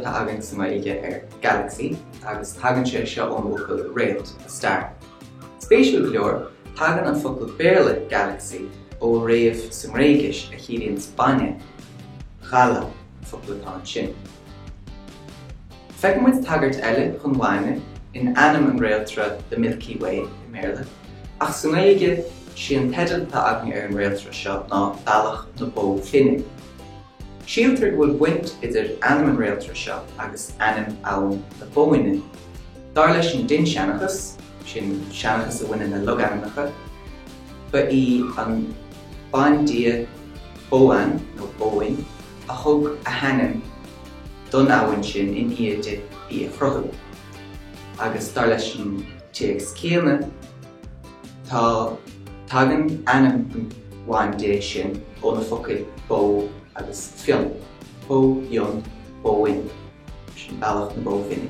atá againn sa nGaeilge ar galaxy agus tagann sé seo ón bhfocal réalt, a star. Spéisiúil go leor, tagann an focal Béarla galaxy ó fhréamh sa nGréigis a chiallaíonns bainne, gala an focal atá ansin. Feiceann muid tagairt eile chun bainne in ainm an réaltra The Milky Way i mBéarla, ach sa nGaeilge, sé an teideal atá againn ar an réaltra seo ná Bealach na Bó Finne. Síltear go bhfuil baint idir ainm an réaltra seo agus ainm Abhainn na Bóinne. Dar leis an dinnseanchas, sin seanchas a bhaineann le logainmneacha, ba í an bandia Boann, nó Bóinn, a thug a hainm don abhainn sin i ndiaidh di í a chruthú. Agus dar leis an téacs céanna, Tá, tagann ainm an bhan-dé sin ó na focail bó agus fionn, Bó Fhionn, Bóinn, sin Bealach na Bó Finne.